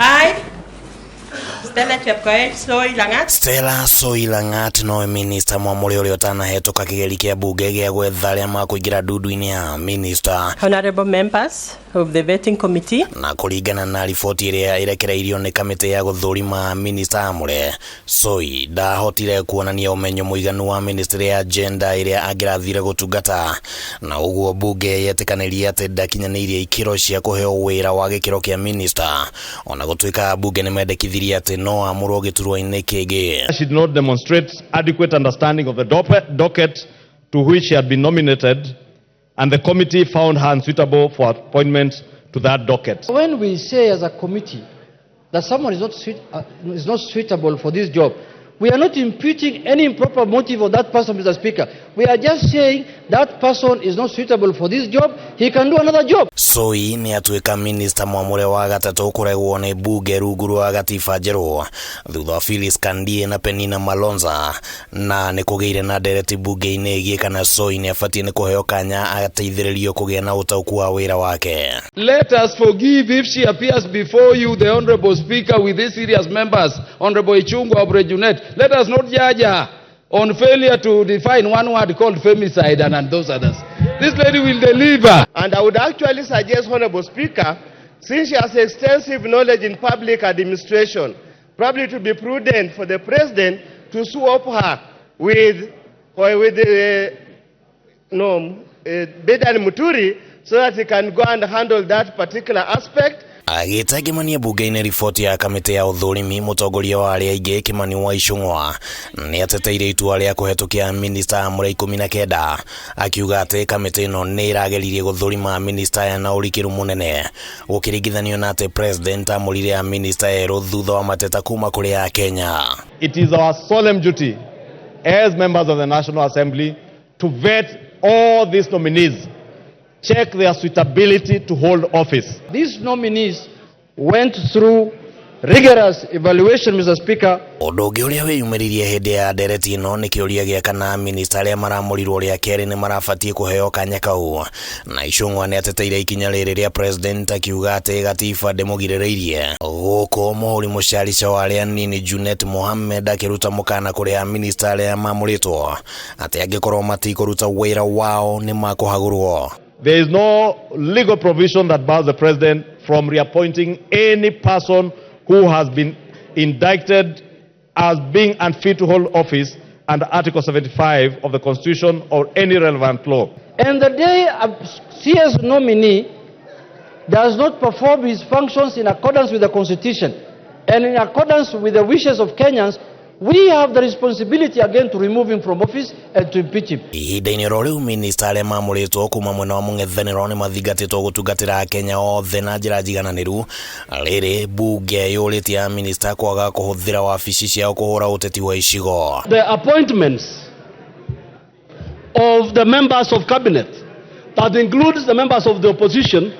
I, Stella Chepkoech Soi Langat, Stella Soi Langat nowe minista mwamũre ũrĩa ũtanahetũka kĩgeri kĩa mbunge gĩa gwetha arĩa makũingĩra ndundu-inĩ ya minista. Honorable members of the vetting committee, Na kũringana na riboti ĩrĩa ĩrekereirio nĩ kamĩtĩ ya gũthũrima minista amũre, Soi ndahotire kuonania ũmenyo mũiganu wa ministry ya gender ĩrĩa angĩrathire gũtungata, na ũguo mbunge yetĩkanĩrie atĩ ndakinyanĩirie ikĩro cia kũheo wĩra wa gĩkĩro kĩa minista, ona gũtuĩka mbunge nĩ mendekithirie atĩ no amũrwo gĩturwa-inĩ kĩngĩ. She did not demonstrate adequate understanding of the docket to which she had been nominated, and the committee found her unsuitable for appointment to that docket. When we say as a committee that someone is not suitable for this job, we are not imputing any improper motive on that person, Mr. Speaker. We are just saying that person is not suitable for this job, he can do another job. Soi nĩ atuĩka minista mwamũre wa gatatũ kũregwo nĩ mbunge rungu rwa gatiba njerũ thutha wa Phyllis Kandie na Penina Malonza, na nĩ kũgĩire na ndereti mbunge-inĩ ĩgiĩ kana Soi nĩ abatiĩ nĩ kũheo kanya ateithĩrĩrio kũgĩa na ũtaũku wa wĩra wake. Let us forgive if she appears before you, the Honorable Speaker, with these serious members, Honorable Ichung'wah, Honorable Junet. Let us not judge her on failure to define one word called femicide and those others. This lady will deliver. And I would actually suggest, Honorable Speaker, since she has extensive knowledge in public administration, probably to be prudent for the President to swap her with no, Bedan Muturi, so that he can go and handle that particular aspect. Agĩteng'emania mbunge-inĩ riboti ya kamĩtĩ ya ũthũrimi, mũtongoria wa arĩa aingĩ Kimani wa Ichung'wa nĩ ateteire itua rĩa kũhetũkia minista amũre 19, akiuga atĩ kamĩtĩ ĩno nĩ ĩrageririe gũthũrima minista aya na ũrikĩru mũnene gũkĩringithanio na atĩ president amũrire a minista erũ thutha wa mateta kuma kũrĩ Akenya. It is our solemn duty as members of the National Assembly to vet all these nominees, check their suitability to hold office. These nominees went through rigorous evaluation, Mr. Speaker. Ũndũ ũngĩ ũrĩa wĩyumĩririe hĩndĩ ya ndereti ĩno nĩ kĩũria gĩa kana minista arĩa maramũrirwo rĩa kerĩ nĩ marabatiĩ kũheo kanya kau, na Ichung'wa nĩ ateteire ikinya rĩrĩ rĩa president akiuga atĩ gatiba ndĩmũgirĩrĩirie. Gũkũ mũhũri mũcarica wa arĩa nini Junet Mohammed akĩruta mũkana kũrĩ a minista arĩa mamũrĩtwo atĩ angĩkorwo matikũruta wĩra wao nĩ makũhagũrwo. There is no legal provision that bars the president from reappointing any person who has been indicted as being unfit to hold office under Article 75 of the Constitution or any relevant law. And the day a CS nominee does not perform his functions in accordance with the Constitution and in accordance with the wishes of Kenyans, we have the responsibility again to remove him from office and to impeach him. Ihinda-inĩ oro rĩu, minista arĩa mamũrĩtwo kuma mwena wa mũng'ethanĩro nĩ mathingatĩtwo gũtungatĩra Akenya othe na njĩra njigananĩru, rĩrĩ mbunge yũrĩtie a minista kwaga kũhũthĩra wabici ciao kũhũra ũteti wa icigo. The appointments of the members of cabinet, that includes the members of the opposition,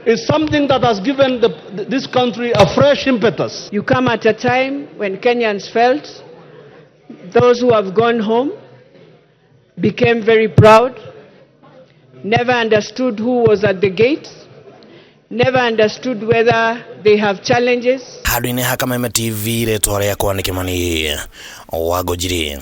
is something that has given this country a fresh impetus. You come at a time when Kenyans felt those who have gone home became very proud, never understood who was at the gate, never understood whether they have challenges. Handũ-inĩ ha Kameme TV, rĩtwa rĩakwa nĩ Kimani wa Ngũnjiri.